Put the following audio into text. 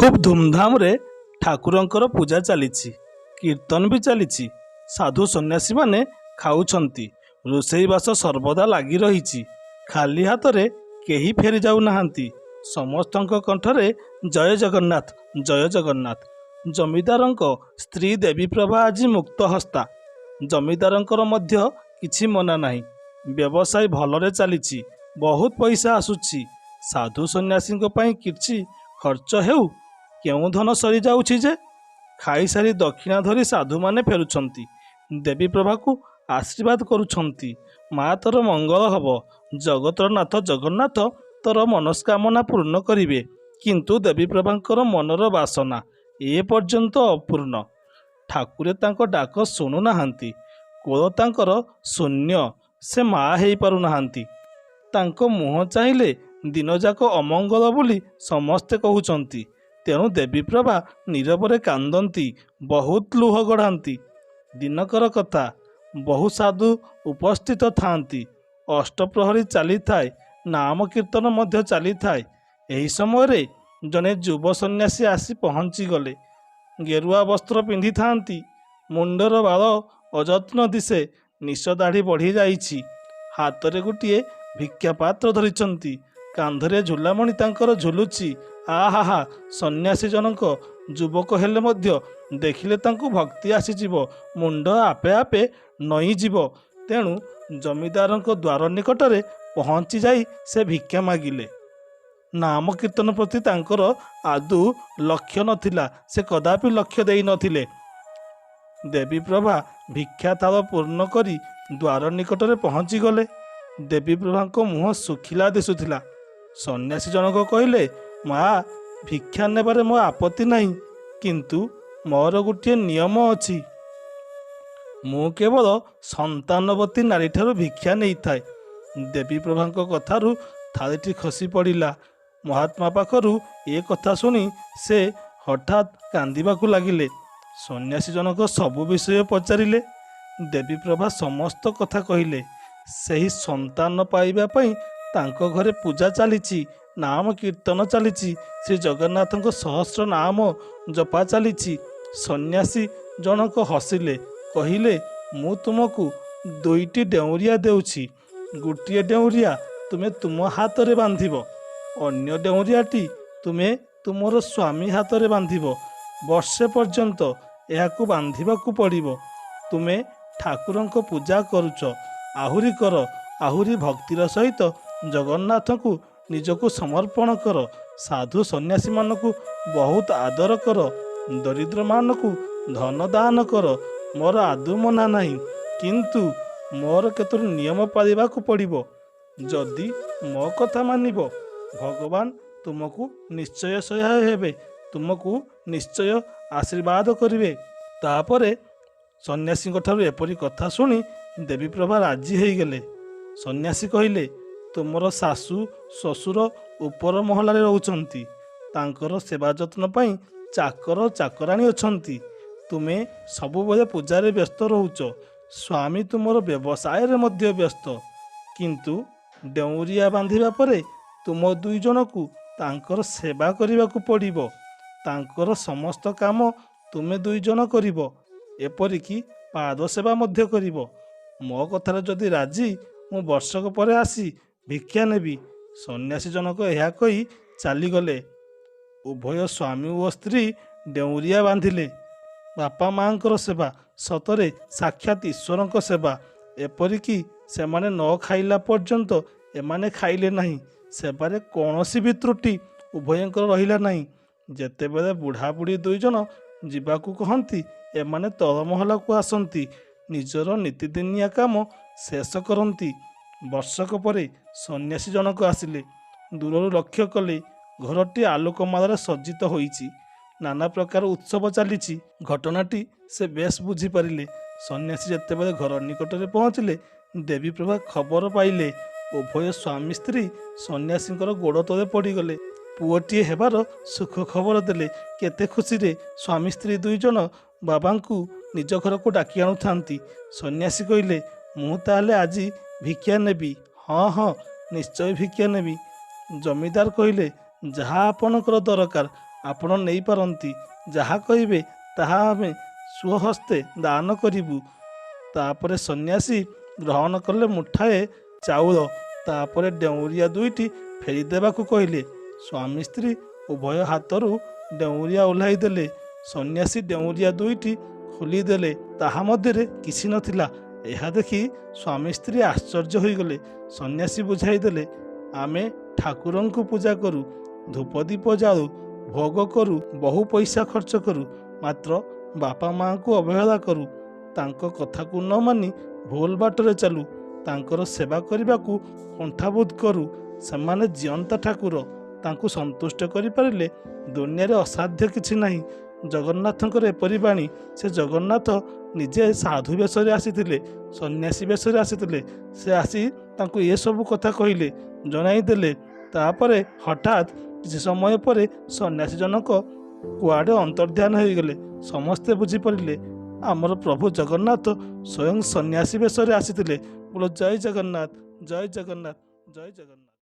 ଖୁବ୍ ଧୁମଧାମରେ ଠାକୁରଙ୍କର ପୂଜା ଚାଲିଛି, କୀର୍ତ୍ତନ ବି ଚାଲିଛି। ସାଧୁ ସନ୍ନ୍ୟାସୀମାନେ ଖାଉଛନ୍ତି। ରୋଷେଇବାସ ସର୍ବଦା ଲାଗି ରହିଛି। ଖାଲି ହାତରେ କେହି ଫେରି ଯାଉନାହାନ୍ତି। ସମସ୍ତଙ୍କ କଣ୍ଠରେ ଜୟ ଜଗନ୍ନାଥ, ଜୟ ଜଗନ୍ନାଥ। ଜମିଦାରଙ୍କ ସ୍ତ୍ରୀ ଦେବୀପ୍ରଭା ଆଜି ମୁକ୍ତହସ୍ତା। ଜମିଦାରଙ୍କର ମଧ୍ୟ କିଛି ମନା ନାହିଁ। ବ୍ୟବସାୟ ଭଲରେ ଚାଲିଛି, ବହୁତ ପଇସା ଆସୁଛି। ସାଧୁ ସନ୍ନ୍ୟାସୀଙ୍କ ପାଇଁ କିଛି ଖର୍ଚ୍ଚ ହେଉ। କେଉଁ ଧନ ସରିଯାଉଛି ଯେ? ଖାଇସାରି ଦକ୍ଷିଣା ଧରି ସାଧୁମାନେ ଫେରୁଛନ୍ତି। ଦେବୀପ୍ରଭାକୁ ଆଶୀର୍ବାଦ କରୁଛନ୍ତି, ମା, ତୋର ମଙ୍ଗଳ ହେବ। ଜଗତର ନାଥ ଜଗନ୍ନାଥ ତୋର ମନସ୍କାମନା ପୂର୍ଣ୍ଣ କରିବେ। କିନ୍ତୁ ଦେବୀପ୍ରଭାଙ୍କର ମନର ବାସନା ଏ ପର୍ଯ୍ୟନ୍ତ ଅପୂର୍ଣ୍ଣ। ଠାକୁରେ ତାଙ୍କ ଡାକ ଶୁଣୁନାହାନ୍ତି। କୋଳ ତାଙ୍କର ଶୂନ୍ୟ। ସେ ମା ହେଇପାରୁନାହାନ୍ତି। ତାଙ୍କ ମୁହଁ ଚାହିଁଲେ ଦିନଯାକ ଅମଙ୍ଗଳ ବୋଲି ସମସ୍ତେ କହୁଛନ୍ତି। ତେଣୁ ଦେବୀପ୍ରଭା ନୀରବରେ କାନ୍ଦନ୍ତି, ବହୁତ ଲୁହ ଗଡ଼ାନ୍ତି। ଦିନକର କଥା। ବହୁ ସାଧୁ ଉପସ୍ଥିତ ଥାଆନ୍ତି। ଅଷ୍ଟପ୍ରହରୀ ଚାଲିଥାଏ, ନାମ କୀର୍ତ୍ତନ ମଧ୍ୟ ଚାଲିଥାଏ। ଏହି ସମୟରେ ଜଣେ ଯୁବ ସନ୍ନ୍ୟାସୀ ଆସି ପହଞ୍ଚିଗଲେ। ଗେରୁଆ ବସ୍ତ୍ର ପିନ୍ଧିଥାନ୍ତି। ମୁଣ୍ଡର ବାଳ ଅଯତ୍ନ ଦିଶେ, ନିଶ ଦାଢ଼ି ବଢ଼ିଯାଇଛି। ହାତରେ ଗୋଟିଏ ଭିକ୍ଷାପାତ୍ର ଧରିଛନ୍ତି। କାନ୍ଧରେ ଝୁଲାମଣି ତାଙ୍କର ଝୁଲୁଛି। ଆହାହା, ସନ୍ନ୍ୟାସୀ ଜଣକ ଯୁବକ ହେଲେ ମଧ୍ୟ ଦେଖିଲେ ତାଙ୍କୁ ଭକ୍ତି ଆସିଯିବ, ମୁଣ୍ଡ ଆପେ ଆପେ ନଇଁଯିବ। ତେଣୁ ଜମିଦାରଙ୍କ ଦ୍ୱାର ନିକଟରେ ପହଞ୍ଚି ଯାଇ ସେ ଭିକ୍ଷା ମାଗିଲେ। ନାମ କୀର୍ତ୍ତନ ପ୍ରତି ତାଙ୍କର ଆଦୌ ଲକ୍ଷ୍ୟ ନଥିଲା। ସେ କଦାପି ଲକ୍ଷ୍ୟ ଦେଇନଥିଲେ। ଦେବୀପ୍ରଭା ଭିକ୍ଷା ଥାଳ ପୂର୍ଣ୍ଣ କରି ଦ୍ୱାର ନିକଟରେ ପହଞ୍ଚିଗଲେ। ଦେବୀପ୍ରଭାଙ୍କ ମୁହଁ ଶୁଖିଲା ଦିଶୁଥିଲା। ସନ୍ନ୍ୟାସୀ ଜଣକ କହିଲେ, ମା, ଭିକ୍ଷା ନେବାରେ ମୋ ଆପତ୍ତି ନାହିଁ, କିନ୍ତୁ ମୋର ଗୋଟିଏ ନିୟମ ଅଛି। ମୁଁ କେବଳ ସନ୍ତାନବତୀ ନାରୀଠାରୁ ଭିକ୍ଷା ନେଇଥାଏ। ଦେବୀପ୍ରଭାଙ୍କ କଥାରୁ ଥାଳିଟି ଖସି ପଡ଼ିଲା। ମହାତ୍ମା ପାଖରୁ ଏ କଥା ଶୁଣି ସେ ହଠାତ୍ କାନ୍ଦିବାକୁ ଲାଗିଲେ। ସନ୍ନ୍ୟାସୀ ଜଣକ ସବୁ ବିଷୟ ପଚାରିଲେ। ଦେବୀପ୍ରଭା ସମସ୍ତ କଥା କହିଲେ। ସେହି ସନ୍ତାନ ପାଇବା ପାଇଁ ତାଙ୍କ ଘରେ ପୂଜା ଚାଲିଛି, ନାମ କୀର୍ତ୍ତନ ଚାଲିଛି, ଶ୍ରୀ ଜଗନ୍ନାଥଙ୍କ ସହସ୍ର ନାମ ଜପା ଚାଲିଛି। ସନ୍ନ୍ୟାସୀ ଜଣକ ହସିଲେ, କହିଲେ, ମୁଁ ତୁମକୁ ଦୁଇଟି ଡେଉଁରିଆ ଦେଉଛି। ଗୋଟିଏ ଡେଉଁରିଆ ତୁମେ ତୁମ ହାତରେ ବାନ୍ଧିବ, ଅନ୍ୟ ଡେଉଁରିଆଟି ତୁମେ ତୁମର ସ୍ୱାମୀ ହାତରେ ବାନ୍ଧିବ। ବର୍ଷେ ପର୍ଯ୍ୟନ୍ତ ଏହାକୁ ବାନ୍ଧିବାକୁ ପଡ଼ିବ। ତୁମେ ଠାକୁରଙ୍କ ପୂଜା କରୁଛ, ଆହୁରି କର, ଆହୁରି ଭକ୍ତିର ସହିତ ଜଗନ୍ନାଥଙ୍କୁ ନିଜକୁ ସମର୍ପଣ କର। ସାଧୁ ସନ୍ନ୍ୟାସୀମାନଙ୍କୁ ବହୁତ ଆଦର କର, ଦରିଦ୍ରମାନଙ୍କୁ ଧନ ଦାନ କର। ମୋର ଆଦୌ ମନା ନାହିଁ, କିନ୍ତୁ ମୋର କେତୋଟି ନିୟମ ପାଳିବାକୁ ପଡ଼ିବ। ଯଦି ମୋ କଥା ମାନିବ, ଭଗବାନ ତୁମକୁ ନିଶ୍ଚୟ ସହାୟ ହେବେ, ତୁମକୁ ନିଶ୍ଚୟ ଆଶୀର୍ବାଦ କରିବେ। ତାପରେ ସନ୍ନ୍ୟାସୀଙ୍କ ଠାରୁ ଏପରି କଥା ଶୁଣି ଦେବୀପ୍ରଭା ରାଜି ହେଇଗଲେ। ସନ୍ନ୍ୟାସୀ କହିଲେ, ତୁମର ଶାଶୁ ଶ୍ୱଶୁର ଉପର ମହଲାରେ ରହୁଛନ୍ତି। ତାଙ୍କର ସେବା ଯତ୍ନ ପାଇଁ ଚାକର ଚାକରାଣୀ ଅଛନ୍ତି। ତୁମେ ସବୁବେଳେ ପୂଜାରେ ବ୍ୟସ୍ତ ରହୁଛ। ସ୍ୱାମୀ ତୁମର ବ୍ୟବସାୟରେ ମଧ୍ୟ ବ୍ୟସ୍ତ। କିନ୍ତୁ ଡେଉଁରିଆ ବାନ୍ଧିବା ପରେ ତୁମ ଦୁଇ ଜଣକୁ ତାଙ୍କର ସେବା କରିବାକୁ ପଡ଼ିବ। ତାଙ୍କର ସମସ୍ତ କାମ ତୁମେ ଦୁଇ ଜଣ କରିବ, ଏପରିକି ପାଦ ସେବା ମଧ୍ୟ କରିବ। ମୋ କଥାରେ ଯଦି ରାଜି, ମୁଁ ବର୍ଷକ ପରେ ଆସି ଭିକ୍ଷା ନେବି। ସନ୍ନ୍ୟାସୀ ଜଣକ ଏହା କହି ଚାଲିଗଲେ। ଉଭୟ ସ୍ୱାମୀ ଓ ସ୍ତ୍ରୀ ଡେଉଁରିଆ ବାନ୍ଧିଲେ। ବାପା ମାଆଙ୍କର ସେବା ସତରେ ସାକ୍ଷାତ ଈଶ୍ୱରଙ୍କ ସେବା। ଏପରିକି ସେମାନେ ନ ଖାଇଲା ପର୍ଯ୍ୟନ୍ତ ଏମାନେ ଖାଇଲେ ନାହିଁ। ସେବାରେ କୌଣସି ବି ତ୍ରୁଟି ଉଭୟଙ୍କର ରହିଲା ନାହିଁ। ଯେତେବେଳେ ବୁଢ଼ା ବୁଢ଼ୀ ଦୁଇ ଜଣ ଯିବାକୁ କହନ୍ତି, ଏମାନେ ତଳ ମହଲାକୁ ଆସନ୍ତି, ନିଜର ନିତିଦିନିଆ କାମ ଶେଷ କରନ୍ତି। ବର୍ଷକ ପରେ ସନ୍ନ୍ୟାସୀ ଜଣକ ଆସିଲେ। ଦୂରରୁ ଲକ୍ଷ୍ୟ କଲେ, ଘରଟି ଆଲୋକମାଳାରେ ସଜ୍ଜିତ ହୋଇଛି, ନାନା ପ୍ରକାର ଉତ୍ସବ ଚାଲିଛି। ଘଟଣାଟି ସେ ବେଶ ବୁଝିପାରିଲେ। ସନ୍ନ୍ୟାସୀ ଯେତେବେଳେ ଘର ନିକଟରେ ପହଞ୍ଚିଲେ, ଦେବୀପ୍ରଭା ଖବର ପାଇଲେ। ଉଭୟ ସ୍ୱାମୀ ସ୍ତ୍ରୀ ସନ୍ନ୍ୟାସୀଙ୍କର ଗୋଡ଼ ତଳେ ପଡ଼ିଗଲେ। ପୁଅଟିଏ ହେବାର ସୁଖ ଖବର ଦେଲେ। କେତେ ଖୁସିରେ ସ୍ୱାମୀ ସ୍ତ୍ରୀ ଦୁଇ ଜଣ ବାବାଙ୍କୁ ନିଜ ଘରକୁ ଡାକି ଆଣୁଥାନ୍ତି। ସନ୍ନ୍ୟାସୀ କହିଲେ, ମୁଁ ତାହେଲେ ଆଜି ଭିକ୍ଷା ନେବି? ହଁ ହଁ, ନିଶ୍ଚୟ ଭିକ୍ଷା ନେବି। ଜମିଦାର କହିଲେ, ଯାହା ଆପଣଙ୍କର ଦରକାର ଆପଣ ନେଇପାରନ୍ତି, ଯାହା କହିବେ ତାହା ଆମେ ସ୍ୱହସ୍ତେ ଦାନ କରିବୁ। ତାପରେ ସନ୍ନ୍ୟାସୀ ଗ୍ରହଣ କଲେ ମୁଠାଏ ଚାଉଳ, ତାପରେ ଡେଉଁରିଆ ଦୁଇଟି ଫେରି ଦେବାକୁ କହିଲେ। ସ୍ୱାମୀ ସ୍ତ୍ରୀ ଉଭୟ ହାତରୁ ଡେଉଁରିଆ ଓହ୍ଲାଇ ଦେଲେ। ସନ୍ନ୍ୟାସୀ ଡେଉଁରିଆ ଦୁଇଟି ଖୋଲିଦେଲେ, ତାହା ମଧ୍ୟରେ କିଛି ନଥିଲା। ଏହା ଦେଖି ସ୍ୱାମୀ ସ୍ତ୍ରୀ ଆଶ୍ଚର୍ଯ୍ୟ ହୋଇଗଲେ। ସନ୍ନ୍ୟାସୀ ବୁଝାଇଦେଲେ, ଆମେ ଠାକୁରଙ୍କୁ ପୂଜା କରୁ, ଧୂପ ଦୀପ ଜାଳୁ, ଭୋଗ କରୁ, ବହୁ ପଇସା ଖର୍ଚ୍ଚ କରୁ, ମାତ୍ର ବାପା ମାଆଙ୍କୁ ଅବହେଳା କରୁ, ତାଙ୍କ କଥାକୁ ନ ମାନି ଭୁଲ ବାଟରେ ଚାଲୁ, ତାଙ୍କର ସେବା କରିବାକୁ କୁଣ୍ଠାବୋଧ କରୁ। ସେମାନେ ଜିଅନ୍ତା ଠାକୁର, ତାଙ୍କୁ ସନ୍ତୁଷ୍ଟ କରିପାରିଲେ ଦୁନିଆରେ ଅସାଧ୍ୟ କିଛି ନାହିଁ। ଜଗନ୍ନାଥଙ୍କର ଏପରି ବାଣୀ। ସେ ଜଗନ୍ନାଥ ନିଜେ ସାଧୁ ବେଶରେ ଆସିଥିଲେ, ସନ୍ନ୍ୟାସୀ ବେଶରେ ଆସିଥିଲେ। ସେ ଆସି ତାଙ୍କୁ ଏସବୁ କଥା କହିଲେ, ଜଣାଇଦେଲେ। ତାପରେ ହଠାତ୍ କିଛି ସମୟ ପରେ ସନ୍ନ୍ୟାସୀ ଜଣକ କୁଆଡ଼େ ଅନ୍ତର୍ଧ୍ୟାନ ହୋଇଗଲେ। ସମସ୍ତେ ବୁଝିପାରିଲେ ଆମର ପ୍ରଭୁ ଜଗନ୍ନାଥ ସ୍ୱୟଂ ସନ୍ନ୍ୟାସୀ ବେଶରେ ଆସିଥିଲେ। ବୋଲ ଜୟ ଜଗନ୍ନାଥ, ଜୟ ଜଗନ୍ନାଥ, ଜୟ ଜଗନ୍ନାଥ।